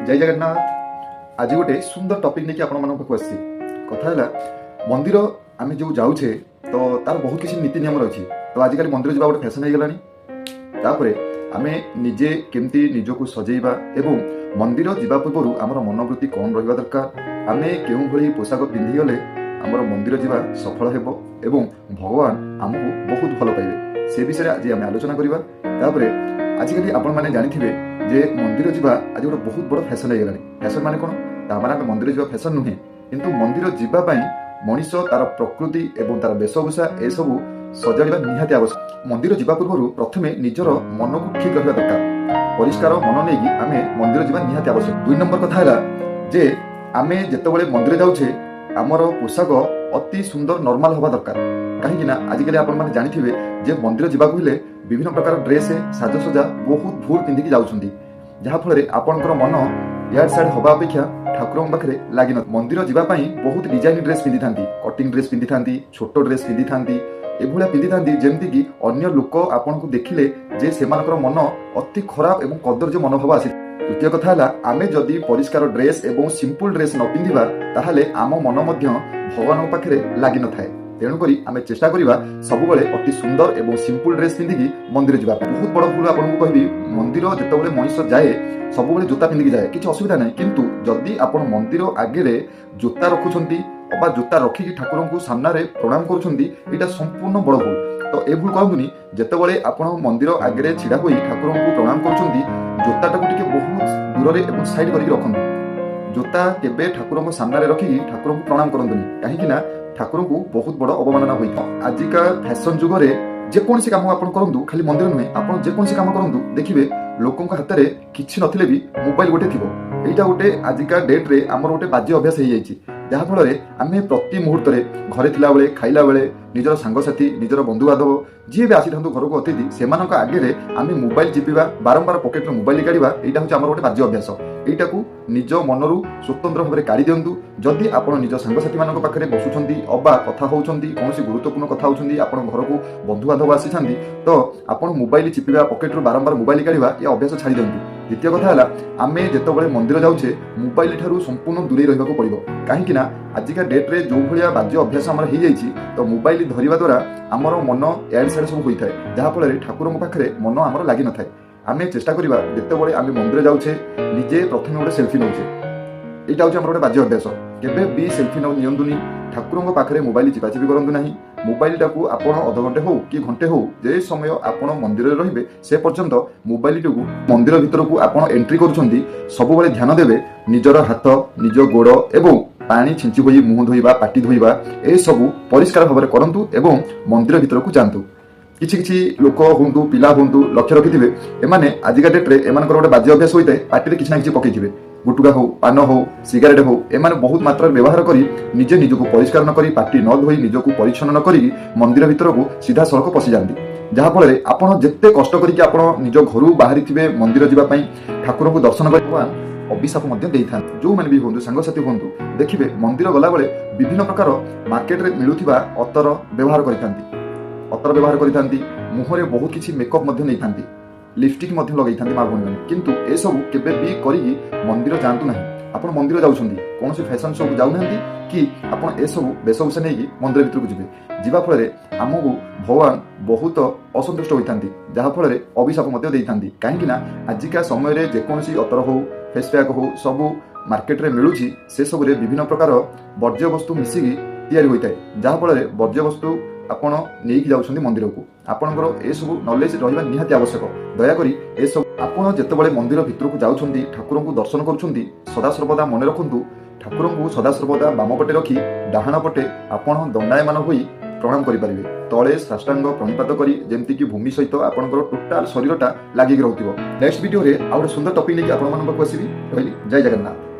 ଜୟ ଜଗନ୍ନାଥ। ଆଜି ଗୋଟେ ସୁନ୍ଦର ଟପିକ୍ ନେଇକି ଆପଣମାନଙ୍କ ପାଖକୁ ଆସିଛି। କଥା ହେଲା, ମନ୍ଦିର ଆମେ ଯେଉଁ ଯାଉଛେ ତ ତାର ବହୁତ କିଛି ନୀତି ନିୟମ ରହିଛି। ତ ଆଜିକାଲି ମନ୍ଦିର ଯିବା ଗୋଟେ ଫ୍ୟାସନ୍ ହେଇଗଲାଣି। ତାପରେ ଆମେ ନିଜେ କେମିତି ନିଜକୁ ସଜେଇବା ଏବଂ ମନ୍ଦିର ଯିବା ପୂର୍ବରୁ ଆମର ମନୋବୃତ୍ତି କ'ଣ ରହିବା ଦରକାର, ଆମେ କେଉଁଭଳି ପୋଷାକ ପିନ୍ଧିଗଲେ ଆମର ମନ୍ଦିର ଯିବା ସଫଳ ହେବ ଏବଂ ଭଗବାନ ଆମକୁ ବହୁତ ଭଲ ପାଇବେ, ସେ ବିଷୟରେ ଆଜି ଆମେ ଆଲୋଚନା କରିବା। ତାପରେ ଆଜିକାଲି ଆପଣମାନେ ଜାଣିଥିବେ ଯେ ମନ୍ଦିର ଯିବା ଆଜି ଗୋଟେ ବହୁତ ବଡ଼ ଫ୍ୟାସନ୍ ହେଇଗଲାଣି। ଫ୍ୟାସନ୍ ମାନେ କ'ଣ? ତା ମାନେ ଆମେ ମନ୍ଦିର ଯିବା ଫ୍ୟାସନ୍ ନୁହେଁ, କିନ୍ତୁ ମନ୍ଦିର ଯିବା ପାଇଁ ମଣିଷ ତାର ପ୍ରକୃତି ଏବଂ ତାର ବେଶଭୂଷା ଏସବୁ ସଜାଡ଼ିବା ନିହାତି ଆବଶ୍ୟକ। ମନ୍ଦିର ଯିବା ପୂର୍ବରୁ ପ୍ରଥମେ ନିଜର ମନକୁ ଠିକ୍ ରଖିବା ଦରକାର। ପରିଷ୍କାର ମନ ନେଇକି ଆମେ ମନ୍ଦିର ଯିବା ନିହାତି ଆବଶ୍ୟକ। 2 ନମ୍ବର କଥା ହେଲା ଯେ ଆମେ ଯେତେବେଳେ ମନ୍ଦିର ଯାଉଛେ, ଆମର ପୋଷାକ ଅତି ସୁନ୍ଦର ନର୍ମାଲ ହେବା ଦରକାର। କାହିଁକି ନା ଆଜିକାଲି ଆପଣମାନେ ଜାଣିଥିବେ ଯେ ମନ୍ଦିର ଯିବାକୁ ହେଲେ ବିଭିନ୍ନ ପ୍ରକାର ଡ୍ରେସ୍, ସାଜସଜା ବହୁତ ଭୁଲ ପିନ୍ଧିକି ଯାଉଛନ୍ତି, ଯାହାଫଳରେ ଆପଣଙ୍କର ମନ ଇଆଡ଼େ ସିଆଡ଼େ ହବା ଅପେକ୍ଷା ଠାକୁରଙ୍କ ପାଖରେ ଲାଗିନ। ମନ୍ଦିର ଯିବା ପାଇଁ ବହୁତ ଡିଜାଇନ ଡ୍ରେସ୍ ପିନ୍ଧିଥାନ୍ତି, କଟିଂ ଡ୍ରେସ୍ ପିନ୍ଧିଥାନ୍ତି, ଛୋଟ ଡ୍ରେସ୍ ପିନ୍ଧିଥାନ୍ତି, ଏଭଳିଆ ପିନ୍ଧିଥାନ୍ତି ଯେମିତିକି ଅନ୍ୟ ଲୋକ ଆପଣଙ୍କୁ ଦେଖିଲେ ଯେ ସେମାନଙ୍କର ମନ ଅତି ଖରାପ ଏବଂ କଦର୍ଯ୍ୟ ମନୋଭାବ ଆସେ। ତୃତୀୟ କଥା ହେଲା, ଆମେ ଯଦି ପରିଷ୍କାର ଡ୍ରେସ୍ ଏବଂ ସିମ୍ପଲ ଡ୍ରେସ୍ ନ ପିନ୍ଧିବା, ତାହେଲେ ଆମ ମନ ମଧ୍ୟ ଭଗବାନଙ୍କ ପାଖରେ ଲାଗିନଥାଏ। ତେଣୁକରି ଆମେ ଚେଷ୍ଟା କରିବା ସବୁବେଳେ ଅତି ସୁନ୍ଦର ଏବଂ ସିମ୍ପଲ ଡ୍ରେସ୍ ପିନ୍ଧିକି ମନ୍ଦିର ଯିବା ପାଇଁ। ବହୁତ ବଡ଼ ଭୁଲ ଆପଣଙ୍କୁ କହିବି, ମନ୍ଦିର ଯେତେବେଳେ ମଣିଷ ଯାଏ, ସବୁବେଳେ ଜୋତା ପିନ୍ଧିକି ଯାଏ, କିଛି ଅସୁବିଧା ନାହିଁ। କିନ୍ତୁ ଯଦି ଆପଣ ମନ୍ଦିର ଆଗରେ ଜୋତା ରଖୁଛନ୍ତି ଅବା ଜୋତା ରଖିକି ଠାକୁରଙ୍କୁ ସାମ୍ନାରେ ପ୍ରଣାମ କରୁଛନ୍ତି, ଏଇଟା ସମ୍ପୂର୍ଣ୍ଣ ବଡ଼ ଭୁଲ। ତ ଏ ଭୁଲ କରନ୍ତୁନି। ଯେତେବେଳେ ଆପଣ ମନ୍ଦିର ଆଗରେ ଛିଡ଼ା ହୋଇ ଠାକୁରଙ୍କୁ ପ୍ରଣାମ କରୁଛନ୍ତି, ଜୋତାଟାକୁ ଟିକେ ବହୁତ ଦୂରରେ ଏବଂ ସାଇଡ୍ କରିକି ରଖନ୍ତୁ। ଜୋତା କେବେ ଠାକୁରଙ୍କ ସାମ୍ନାରେ ରଖିକି ଠାକୁରଙ୍କୁ ପ୍ରଣାମ କରନ୍ତୁନି, କାହିଁକି ନା ଠାକୁରଙ୍କୁ ବହୁତ ବଡ଼ ଅବମାନନା ହୋଇଥାଏ। ଆଜିକା ଫ୍ୟାସନ ଯୁଗରେ ଯେକୌଣସି କାମ ଆପଣ କରନ୍ତୁ, ଖାଲି ମନ୍ଦିର ନୁହେଁ, ଆପଣ ଯେକୌଣସି କାମ କରନ୍ତୁ, ଦେଖିବେ ଲୋକଙ୍କ ହାତରେ କିଛି ନଥିଲେ ବି ମୋବାଇଲ ଗୋଟେ ଥିବ। ଏଇଟା ଗୋଟେ ଆଜିକା ଡେଟ୍ରେ ଆମର ଗୋଟେ ବାଜ୍ୟ ଅଭ୍ୟାସ ହେଇଯାଇଛି, ଯାହାଫଳରେ ଆମେ ପ୍ରତି ମୁହୂର୍ତ୍ତରେ ଘରେ ଥିଲାବେଳେ, ଖାଇଲା ବେଳେ, ନିଜର ସାଙ୍ଗସାଥି, ନିଜର ବନ୍ଧୁବାନ୍ଧବ ଯିଏ ବି ଆସିଥାନ୍ତୁ ଘରକୁ ଅତିଥି, ସେମାନଙ୍କ ଆଗରେ ଆମେ ମୋବାଇଲ ଚିପିବା, ବାରମ୍ବାର ପକେଟରୁ ମୋବାଇଲ କାଢ଼ିବା, ଏଇଟା ହେଉଛି ଆମର ଗୋଟେ ବାଜ୍ୟ ଅଭ୍ୟାସ। ଏଇଟାକୁ ନିଜ ମନରୁ ସ୍ୱତନ୍ତ୍ର ଭାବରେ କାଢ଼ି ଦିଅନ୍ତୁ। ଯଦି ଆପଣ ନିଜ ସାଙ୍ଗସାଥିମାନଙ୍କ ପାଖରେ ବସୁଛନ୍ତି ଅବା କଥା ହେଉଛନ୍ତି, କୌଣସି ଗୁରୁତ୍ୱପୂର୍ଣ୍ଣ କଥା ହେଉଛନ୍ତି, ଆପଣ ଘରକୁ ବନ୍ଧୁବାନ୍ଧବ ଆସିଛନ୍ତି, ତ ଆପଣ ମୋବାଇଲ ଚିପିବା, ପକେଟରୁ ବାରମ୍ବାର ମୋବାଇଲ କାଢ଼ିବା, ଏ ଅଭ୍ୟାସ ଛାଡ଼ି ଦିଅନ୍ତୁ। ଦ୍ୱିତୀୟ କଥା ହେଲା, ଆମେ ଯେତେବେଳେ ମନ୍ଦିର ଯାଉଛେ, ମୋବାଇଲ ଠାରୁ ସମ୍ପୂର୍ଣ୍ଣ ଦୂରେଇ ରହିବାକୁ ପଡ଼ିବ। କାହିଁକି ନା ଆଜିକା ଡେଟ୍ରେ ଯେଉଁ ଭଳିଆ ବାଜ୍ୟ ଅଭ୍ୟାସ ଆମର ହେଇଯାଇଛି, ତ ମୋବାଇଲ ଧରିବା ଦ୍ୱାରା ଆମର ମନ ଇଆଡ଼େ ସିଆଡ଼େ ସବୁ ହୋଇଥାଏ, ଯାହାଫଳରେ ଠାକୁରଙ୍କ ପାଖରେ ମନ ଆମର ଲାଗିନଥାଏ। ଆମେ ଚେଷ୍ଟା କରିବା, ଯେତେବେଳେ ଆମେ ମନ୍ଦିର ଯାଉଛେ, ନିଜେ ପ୍ରଥମେ ଗୋଟେ ସେଲ୍ଫି ନେଉଛେ, ଏଇଟା ହେଉଛି ଆମର ଗୋଟେ ବାଜ୍ୟ ଅଭ୍ୟାସ। କେବେ ବି ସେଲ୍ଫି ନିଅନ୍ତୁନି। ଠାକୁରଙ୍କ ପାଖରେ ମୋବାଇଲ ଚିପାଚିପି କରନ୍ତୁ ନାହିଁ। ମୋବାଇଲଟାକୁ ଆପଣ ଅଧଘଣ୍ଟେ ହଉ କି ଘଣ୍ଟେ ହଉ, ଯେ ସମୟ ଆପଣ ମନ୍ଦିରରେ ରହିବେ, ସେ ପର୍ଯ୍ୟନ୍ତ ମୋବାଇଲଟିକୁ ମନ୍ଦିର ଭିତରକୁ ଆପଣ ଏଣ୍ଟ୍ରି କରୁଛନ୍ତି, ସବୁବେଳେ ଧ୍ୟାନ ଦେବେ ନିଜର ହାତ, ନିଜ ଗୋଡ଼ ଏବଂ ପାଣି ଛିଞ୍ଚି ହୋଇ ମୁହଁ ଧୋଇବା, ପାଟି ଧୋଇବା, ଏସବୁ ପରିଷ୍କାର ଭାବରେ କରନ୍ତୁ ଏବଂ ମନ୍ଦିର ଭିତରକୁ ଯାଆନ୍ତୁ। କିଛି କିଛି ଲୋକ ହୁଅନ୍ତୁ, ପିଲା ହୁଅନ୍ତୁ, ଲକ୍ଷ୍ୟ ରଖିଥିବେ, ଏମାନେ ଆଜିକା ଡେଟ୍ରେ ଏମାନଙ୍କର ଗୋଟେ ବାଜ୍ୟ ଅଭ୍ୟାସ ହୋଇଥାଏ, ପାଟିରେ କିଛି ନା କିଛି ପକେଇଥିବେ। ଗୁଟୁକା ହଉ, ପାନ ହଉ, ସିଗାରେଟ ହଉ, ଏମାନେ ବହୁତ ମାତ୍ରାରେ ବ୍ୟବହାର କରି ନିଜେ ନିଜକୁ ପରିଷ୍କାର ନ କରି, ପାଟି ନ ଧୋଇ, ନିଜକୁ ପରିଚ୍ଛନ୍ନ ନ କରିକି ମନ୍ଦିର ଭିତରକୁ ସିଧାସଳଖ ପଶିଯାଆନ୍ତି। ଯାହାଫଳରେ ଆପଣ ଯେତେ କଷ୍ଟ କରିକି ଆପଣ ନିଜ ଘରୁ ବାହାରିଥିବେ ମନ୍ଦିର ଯିବା ପାଇଁ, ଠାକୁରଙ୍କୁ ଦର୍ଶନ କରି, ଭଗବାନ ଅଭିଶାପ ମଧ୍ୟ ଦେଇଥାନ୍ତି। ଯେଉଁମାନେ ବି ହୁଅନ୍ତୁ, ସାଙ୍ଗସାଥି ହୁଅନ୍ତୁ, ଦେଖିବେ ମନ୍ଦିର ଗଲାବେଳେ ବିଭିନ୍ନ ପ୍ରକାର ମାର୍କେଟରେ ମିଳୁଥିବା ଅତର ବ୍ୟବହାର କରିଥାନ୍ତି, ଅତର ବ୍ୟବହାର କରିଥାନ୍ତି, ମୁହଁରେ ବହୁତ କିଛି ମେକଅପ୍ ମଧ୍ୟ ନେଇଥାନ୍ତି, ଲିପଷ୍ଟିକ୍ ମଧ୍ୟ ଲଗେଇଥାନ୍ତି ମା ଭଉଣୀମାନେ। କିନ୍ତୁ ଏସବୁ କେବେ ବି କରିକି ମନ୍ଦିର ଯାଆନ୍ତୁ ନାହିଁ। ଆପଣ ମନ୍ଦିର ଯାଉଛନ୍ତି, କୌଣସି ଫ୍ୟାସନ୍ ଶୋକୁ ଯାଉନାହାନ୍ତି କି ଆପଣ ଏସବୁ ବେଶଭୂଷା ନେଇକି ମନ୍ଦିର ଭିତରକୁ ଯିବେ। ଯିବା ଫଳରେ ଆମକୁ ଭଗବାନ ବହୁତ ଅସନ୍ତୁଷ୍ଟ ହୋଇଥାନ୍ତି, ଯାହାଫଳରେ ଅଭିଶାପ ମଧ୍ୟ ଦେଇଥାନ୍ତି। କାହିଁକି ନା ଆଜିକା ସମୟରେ ଯେକୌଣସି ଅତର ହଉ, ଫେସ୍ ପ୍ୟାକ୍ ହଉ, ସବୁ ମାର୍କେଟରେ ମିଳୁଛି। ସେସବୁରେ ବିଭିନ୍ନ ପ୍ରକାର ବର୍ଜ୍ୟବସ୍ତୁ ମିଶିକି ତିଆରି ହୋଇଥାଏ, ଯାହାଫଳରେ ବର୍ଜ୍ୟବସ୍ତୁ ଆପଣ ନେଇକି ଯାଉଛନ୍ତି ମନ୍ଦିରକୁ। ଆପଣଙ୍କର ଏସବୁ ନଲେଜ ରହିବା ନିହାତି ଆବଶ୍ୟକ। ଦୟାକରି ଏସବୁ ଆପଣ ଯେତେବେଳେ ମନ୍ଦିର ଭିତରକୁ ଯାଉଛନ୍ତି, ଠାକୁରଙ୍କୁ ଦର୍ଶନ କରୁଛନ୍ତି, ସଦାସର୍ବଦା ମନେ ରଖନ୍ତୁ, ଠାକୁରଙ୍କୁ ସଦାସର୍ବଦା ବାମ ପଟେ ରଖି ଡାହାଣ ପଟେ ଆପଣ ଦଣ୍ଡାୟମାନ ହୋଇ ପ୍ରଣାମ କରିପାରିବେ। ତଳେ ସାଷ୍ଟାଙ୍ଗ ପ୍ରଣିପାତ କରି, ଯେମିତିକି ଭୂମି ସହିତ ଆପଣଙ୍କର ଟୋଟାଲ ଶରୀରଟା ଲାଗିକି ରହୁଥିବ। ନେକ୍ସଟ ଭିଡ଼ିଓରେ ଆଉ ଗୋଟେ ସୁନ୍ଦର ଟପିକ୍ ନେଇକି ଆପଣମାନଙ୍କ ପାଖକୁ ଆସିବି। ରହିଲି, ଜୟ ଜଗନ୍ନାଥ।